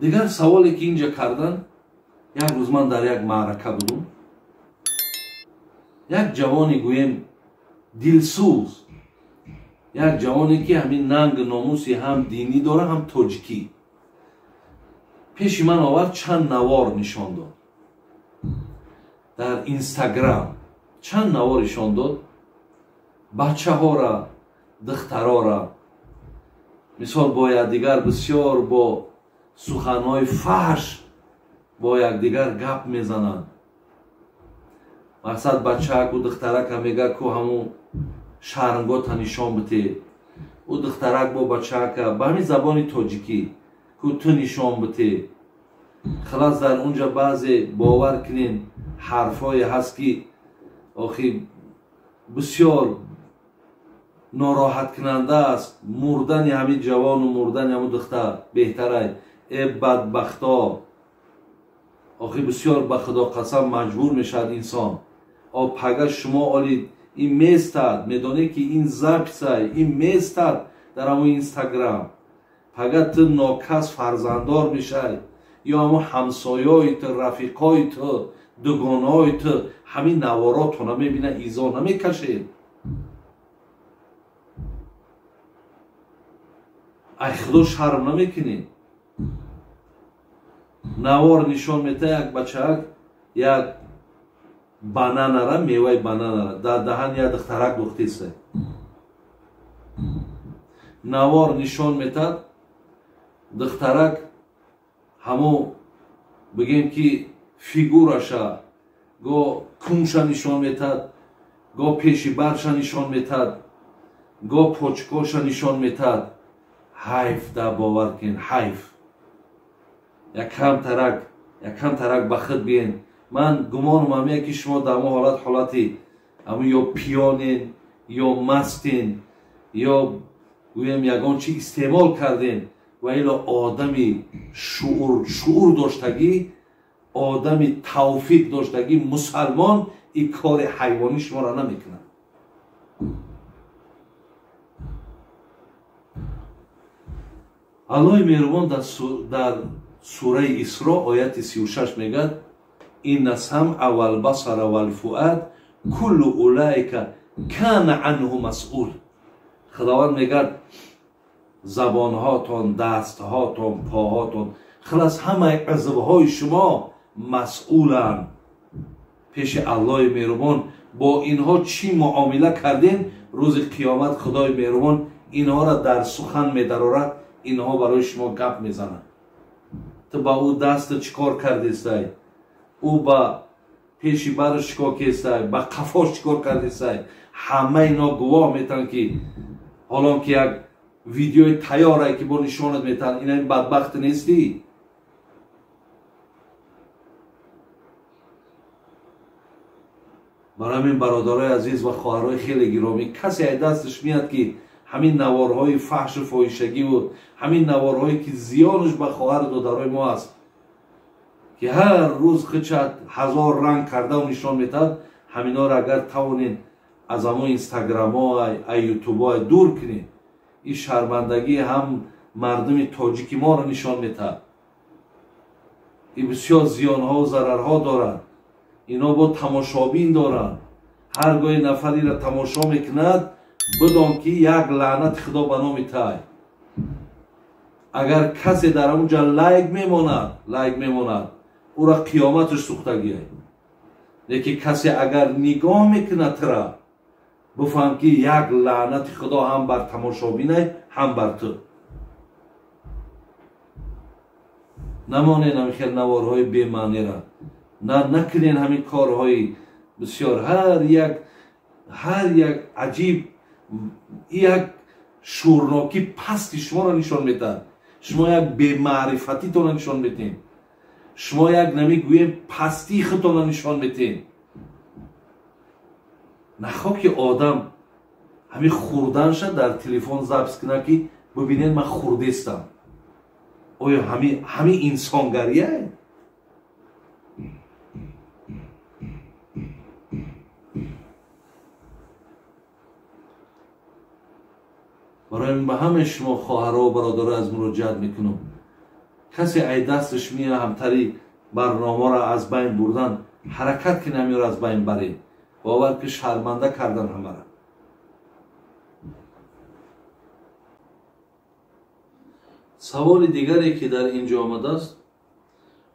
Дигар саволе ки инҷа кардан, як рӯз ман дар як маърака будум. Як ҷавоне гӯем дилсӯз, як ҷавоне ки ҳамин нанг номуси ҳам динӣ дора, ҳам тоҷикӣ, пеши ман овард, чанд навор нишон дод дар Инстаграм, чанд навор нишон дод бачаҳора, духтарора, мисол бо якдигар бисёр бо суханҳои фаҳш бо якдигар гап мезананд. Мақсад бачаку духтарака мега ку ҳамун шармгота нишон бите, ӯ духтарак бо бачака ба ҳамин забони тоҷикӣ ку ту нишон бите. Халас дар унҷа баъзе бовар кунен ҳарфҳое ҳаст ки охи бисёр нороҳаткунанда аст. Мурдани ҳамин ҷавону мурдани ҳамун духтар беҳтарай. Э бадбахто, охи бисёр ба худо қасам маҷбур мешавад инсон. О пага шумо оли ин местад, медонед ки ин записай, ин местад дар ҳамун Инстаграм. Пага ту нокас фарзанддор мешай, ё ҳамун ҳамсоёи ту, рафиқои ту, дугонаҳои ту ҳамин наворотона мебинад, изо намекашед. Ай худо шарм намекунед. Навор нишон мета як бачаак як бананара, меваи бананара дар даҳан як духтарак духтеса. Навор нишон метад духтарак ҳамо бигем ки фигураша го кунша нишон метад, го пеши барша нишон метад, го почкоша нишон метад. Ҳайф, да бовар кунед, ҳайф. Якам тарак ба худ биен. Ман гумонам ҳамея ки шумо дар ҳамон ҳолат, ҳолати ҳамун ё пиёнен, ё мастен, ё гӯем ягон чи истеъмол карден, ва ило одами шуур доштагӣ, одами тавфиқ доштагӣ, мусалмон ин кори ҳайвонӣ шуморо намекунад. Аллоҳи меҳрубон дар сураи Исро ояти 36 мегӯяд: инна самъа валбасара валфуад куллу улаика кана анҳу масъул. Худованд мегӯяд забонҳотон, дастҳотон, поҳотон, хулас ҳамаи узвҳои шумо масъуланд пеши Аллоҳи меҳрубон. Бо инҳо чӣ муомила кардем, рӯзи қиёмат Худои меҳрубон инҳоро дар сухан медарорад, инҳо барои шумо гап мезананд. Ту ба ӯ даст чӣ кор кардесай, ӯ ба пеши барш чӣ кор кесай, ба қафош чӣ кор кардесай, ҳама ино гувоҳ метаванд ки ҳолон ки як видеои тайёрае ки бо нишонат метаванд, ина ин бадбахт нестӣ. Барои ҳамин бародарои азиз ва хоҳарои хеле гиромӣ, касе ай дасташ меяд ки ҳамин наворҳои фаҳшу фоҳишагиву ҳамин наворҳое ки зиёнаш ба хоҳару додарои мо аст, ки ҳар рӯз хичат ҳазор ранг кардаву нишон метавад, ҳаминҳоро агар тавонед аз ҳамон инстаграмҳо, ай ютубҳо дур кунед, ин шармандагӣ ҳам мардуми тоҷики моро нишон метавад. Ин бисёр зиёнҳову зарарҳо дорад. Ино бо тамошобин доранд. Ҳар гоҳе нафареро тамошо мекунад, бидон ки як лаънати худо ба номи тай. Агар касе дар он ҷа лайк мемонад, ӯра қиёматаш сӯхтагиай. Лекин касе агар нигоҳ мекунад тура, бифаҳм ки як лаънати худо ҳам бар тамошобинай, ҳам бар ту. Намонед ҳамин хел наворҳои бемаънира, накунед ҳамин корҳои бисёр. Ҳар як аҷиб як шӯрнокӣ пасти шуморо нишон медиҳад. Шумо як бемаърифатитонро нишон медиҳед, шумо як намегӯем пастии худтонро нишон медиҳед. Нахоҳ ки одам ҳамин хурданша дар телефон запис кунад ки бибинед ман хурдестам. Оё ҳамин инсонгария? Барои ба ҳамаи шумо хоҳаро ва бародаро аз муроҷиат мекунам, Касе ай дасташ мия ҳамтари барномаро аз байн бурдан, ҳаракат кунем ҳаминро аз байн барем. Бовар ки шарманда кардан ҳамара. Саволи дигаре ки дар инҷо омадааст,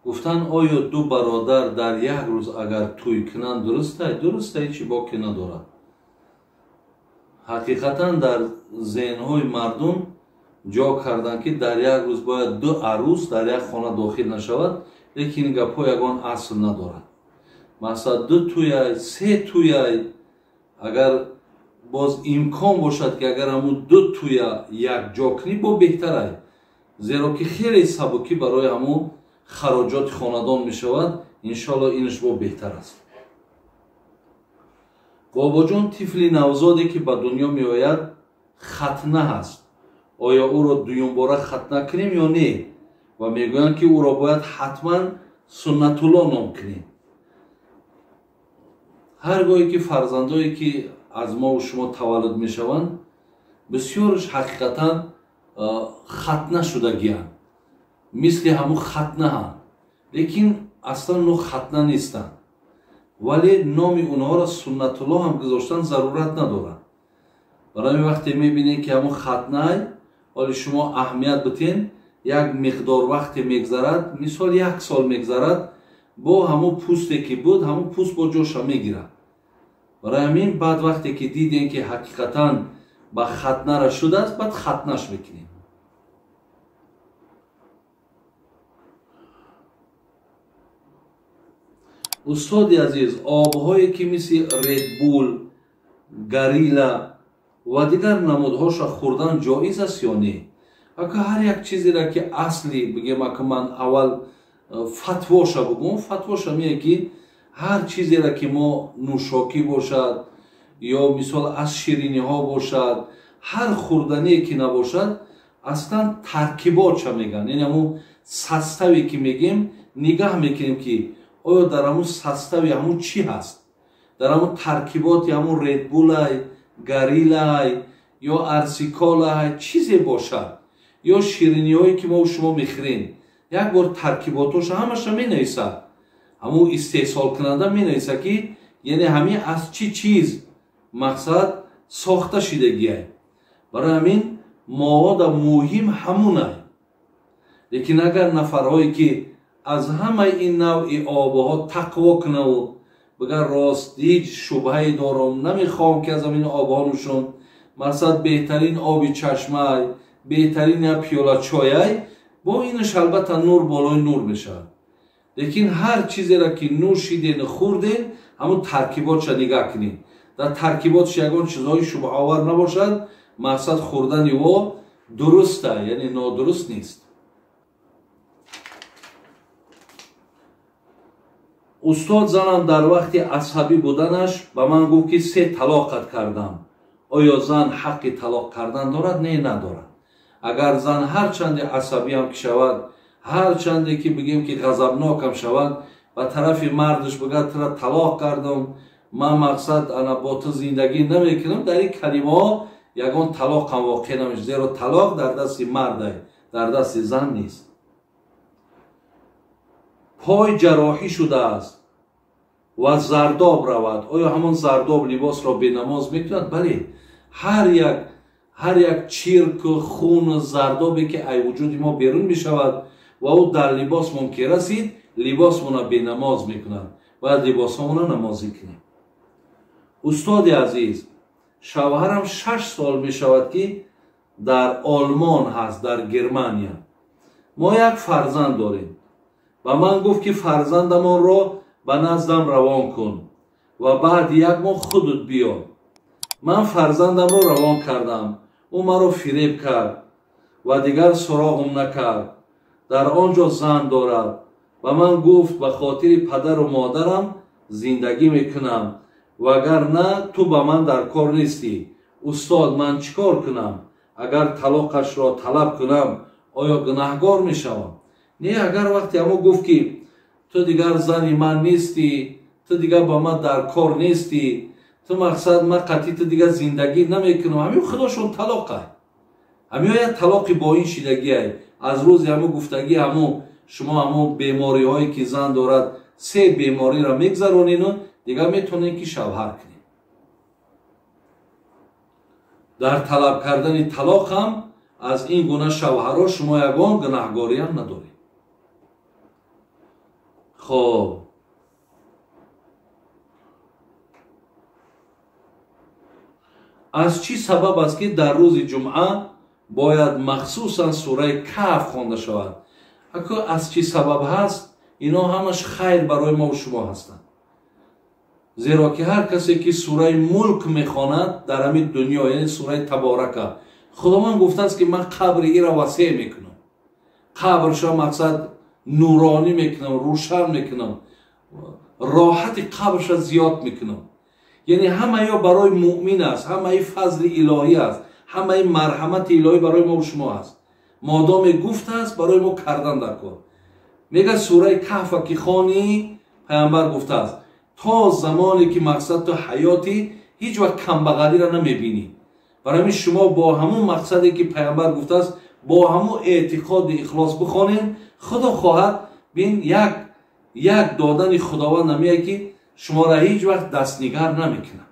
гуфтан оё ду бародар дар як рӯз агар тӯй кунанд дурустай? Дурустай, чӣ боке надорад. Ҳақиқатан дар зеҳнҳои мардум ҷо карданд ки дар як рӯз бояд ду арӯс дар як хона дохил нашавад, лекин ин гапҳо ягон асл надорад. Масалан, ду тӯяй, се тӯяй, агар боз имкон бошад ки агар ҳамун ду тӯя якҷо кунӣ, бо беҳтарай, зеро ки хеле сабукӣ барои ҳамун хароҷоти хонадон мешавад. Иншоалло инаш бо беҳтар аст. Бобоҷон, тифли навзоде ки ба дунё меояд хатна ҳаст, оё ӯро дуюмбора хатна кунем ё не? Ва мегӯянд ки ӯро бояд ҳатман Суннатулло ном кунем. Ҳар гоҳе ки фарзандое ки аз мову шумо таваллуд мешаванд, бисёрш ҳақиқатан хатна шудагианд, мисли ҳамун хатнаҳанд, лекин аслан но хатна нестанд, вале номи онҳоро Суннатулло ҳам гузоштан зарурат надорад. Барои вақте мебинед ки ҳамун хатнай, ҳоли шумо аҳамият битен, як миқдор вақте мегзарад, мисол як сол мегзарад, бо ҳамун пӯсте ки буд, ҳамун пӯст бо ҷоша мегирад. Барои ҳамин баъд вақте ки дидем ки ҳақиқатан ба хатнара шудааст, баъд хатнаш мекунем. Устоди азиз, обҳое ки мисли Редбул, Горилла ва дигар намудҳоша хӯрдан ҷоиз аст ё не? Ака ҳар як чизеро ки асли бигем, ака ман аввал фатвоша бугум, фатвоша мея ки ҳар чизеро ки мо нӯшокӣ бошад ё мисол аз шириниҳо бошад, ҳар хӯрдание ки набошад, аслан таркиботша мегӯянд. Яъне ҳамун составе ки мегем, нигаҳ мекунем ки оё дар ҳамун состави ҳамун чӣ ҳаст, дар ҳамун таркиботи ҳамун Редбулай, Гориллай ё Арсиколай чизе бошад, ё шириниҳое ки мо шумо мехӯрем, як бор таркиботоша ҳамаша менависад. Ҳамун истеҳсолкунанда менависад ки яъне ҳамин аз чӣ чиз мақсад сохта шидагиай. Барои ҳамин моҳода муҳим ҳамунай. Лекин агар нафарҳое ки аз ҳамаи ин навъи обҳо тақво кунаву бигар рост ҳеҷ шубҳае дорам, намехоҳам ки аз ҳамин обҳо нӯшам, мақсад беҳтарин оби чашмай, беҳтарин як пиёла чойай, бо инаш албатта нур болои нур мешавад. Лекин ҳар чизеро ки нӯшиден, хӯрден, ҳамун таркиботша нигаҳ кунед. Дар таркиботш ягон чизҳои шубҳаовар набошад, мақсад хӯрдани ӯ дуруста, яъне нодуруст нест. Устод, занам дар вақти асабӣ буданаш ба ман гуфт ки се талоқат кардам. Оё зан ҳаққи талоқ кардан дорад? Не, надорад. Агар зан ҳарчанде асабиам ки шавад, ҳарчанде ки бигем ки ғазабнокам шавад, ба тарафи мардаш бигӯяд тура талоқ кардам, ман мақсад ана бо ту зиндагӣ намекунам, дар ин калимаҳо ягон талоқам воқеъ намешавад, зеро талоқ дар дасти мардай, дар дасти зан нест. Пой ҷарроҳӣ шудааст ва зардоб равад, оё ҳамон зардоб либосро бенамоз мекунад? Бале, ҳар як чирку хуну зардобе ки ай вуҷуди мо берун мешавад ва ӯ дар либосмон ки расид, либосмонро бенамоз мекунад. Бояд либосҳомонро намозӣ кунем. Устоди азиз, шавҳарам 6 сол мешавад ки дар Олмон ҳаст, дар Германия. Мо як фарзанд дорем. Ба ман гуфт ки фарзандамонро ба наздам равон кун ва баъд як моҳ худут биё. Ман фарзандамро равон кардам, ӯ маро фиреб кард ва дигар суроғум накард. Дар он ҷо зан дорад. Ба ман гуфт ба хотири падару модарам зиндагӣ мекунам, вагарна ту ба ман дар кор нестӣ. Устод, ман чӣ кор кунам? Агар талоқашро талаб кунам, оё гунаҳгор мешавам? Не, агар вақте ҳамо гуфт ки ту дигар зани ман нестӣ, ту дигар ба ман дар кор нестӣ, ту мақсад ман қатъи ту дигар зиндагӣ намекунам, ҳамин худошон талоқай. Ҳамин як талоқи боин шидагиай. Аз рӯзи ҳамун гуфтагӣ ҳамун шумо ҳамун бемориҳое ки зан дорад, се бемориро мегзаронену дигар метавонед ки шавҳар кунед. Дар талаб кардани талоқ ҳам аз ин гуна шавҳарҳо шумо ягон гунаҳгориам надоред. Хоб, аз чӣ сабаб аст ки дар рӯзи ҷумъа бояд махсусан сураи Каҳф хонда шавад? Ако аз чӣ сабаб ҳаст? Ино ҳамаш хайр барои мо шумо ҳастанд. Зеро ки ҳар касе ки сураи Мулк мехонад дар ҳамин дунё, яъне сураи Таборака, Худованд гуфтааст ки ман қабри ира васеъ мекунам, қабрша мақсад нуронӣ мекунам, рӯшан мекунам, роҳати қабрша зиёд мекунам. Яъне ҳамаё барои муъмин аст, ҳамаи фазли илоҳӣ аст, ҳамаи марҳамати илоҳӣ барои мо шумо аст. Модоме гуфтааст, барои мо кардан дар кор. Мега сураи Каҳфа ки хонӣ, пайғамбар гуфтааст то замоне ки мақсад то ҳаётӣ ҳеҷ вақт камбағалиро намебинӣ. Барои ҳамин шумо бо ҳамун мақсаде ки пайғамбар гуфтааст, бо ҳамун эътиқоди ихлос бихонед, худо хоҳад бин як додани Худованд намеяд ки шуморо ҳеҷ вақт дастнигар намекунад.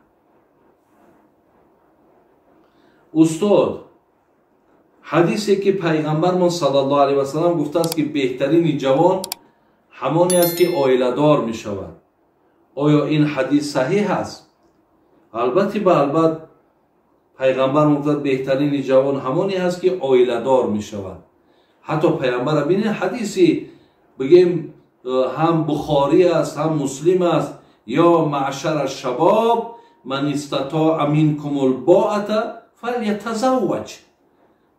Устод, ҳадисе ки пайғамбармон саллаллоҳу алайҳи васаллам гуфтааст ки беҳтарини ҷавон ҳамоне аст ки оиладор мешавад, оё ин ҳадис саҳиҳ аст? Албатта, ба албат пайғамбар гуфтааст беҳтарини ҷавон ҳамоне аст ки оиладор мешавад. Ҳатто пайғамбарро бинед, ҳадиси бигем ҳам Бухорӣ аст, ҳам Муслим аст: ё маъшара шабоб ман истатоа минкумул боата фалятазавваҷ.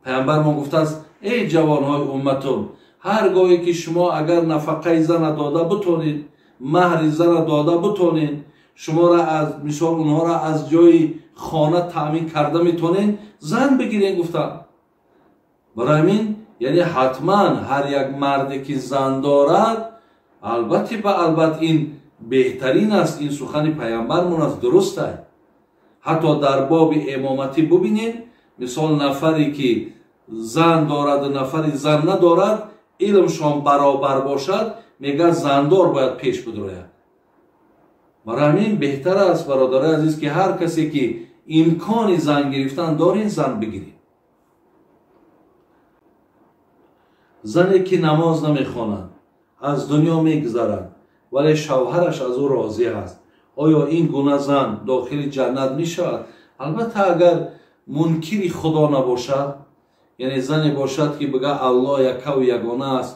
Пайғамбармон гуфтааст эй ҷавонҳои умматум, ҳар гоҳе ки шумо агар нафақаи зана дода бутонед, маҳри зана дода бутонед, шуморо аз мисол онҳоро аз ҷои хона таъмин карда метонед, зан бигиред, гуфтанд. Барои ҳамин яъне ҳатман ҳар як марде ки зан дорад, албатта ба албат ин беҳтарин аст, ин сухани пайғамбармон аст, дуруст аст. Ҳатто дар боби имоматӣ бубинед, мисол нафаре ки зан дораду нафари зан надорад, илмшон баробар бошад, мегӯяд зандор бояд пеш бидрояд. Барои ҳамин беҳтар аст, бародарои азиз, ки ҳар касе ки имкони зан гирифтан доред, зан бигиред. Зане ки намоз намехонад, аз дунё мегузарад, вале шавҳараш аз ӯ розӣ аст, оё ин гуна зан дохили ҷаннат мешавад? Албатта, агар мункири Худо набошад, яъне зане бошад ки бигӯяд Аллоҳ яккаву ягона аст,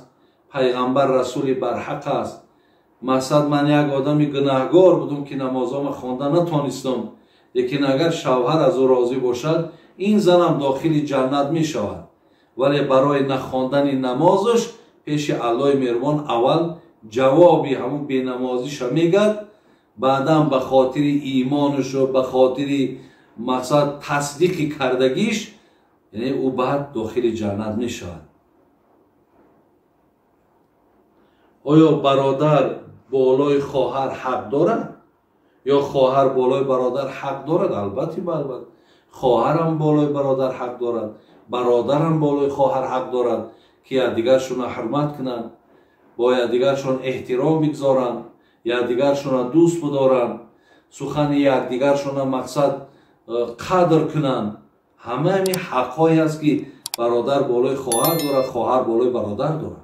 пайғамбар расули барҳақ аст, мақсад ман як одами гунаҳгор будум ки намозома хонда натонистам, лекин агар шавҳар аз ӯ розӣ бошад, ин занам дохили ҷаннат мешавад. Вале барои нахондани намозаш пеши Аллоҳи меҳрубон аввал ҷавоби ҳамун бенамозиша мегӯяд, баъдан ба хотири имонашу ба хотири мақсад тасдиқи кардагиш, яъне ӯ баъд дохили ҷаннат мешавад. Оё бародар болои хоҳар ҳақ дорад ё хоҳар болои бародар ҳақ дорад? Албатта, албатта хоҳарам болои бародар ҳақ дорад, бародарам болои хоҳар ҳақ дорад ки якдигаршонро ҳурмат кунанд, бо якдигаршон эҳтиром бигзоранд, якдигаршонро дӯст бидоранд, сухани якдигаршонро мақсад қадр кунанд. Ҳама ҳамин ҳақҳое аст ки бародар болои хоҳар дорад, хоҳар болои бародар дорад.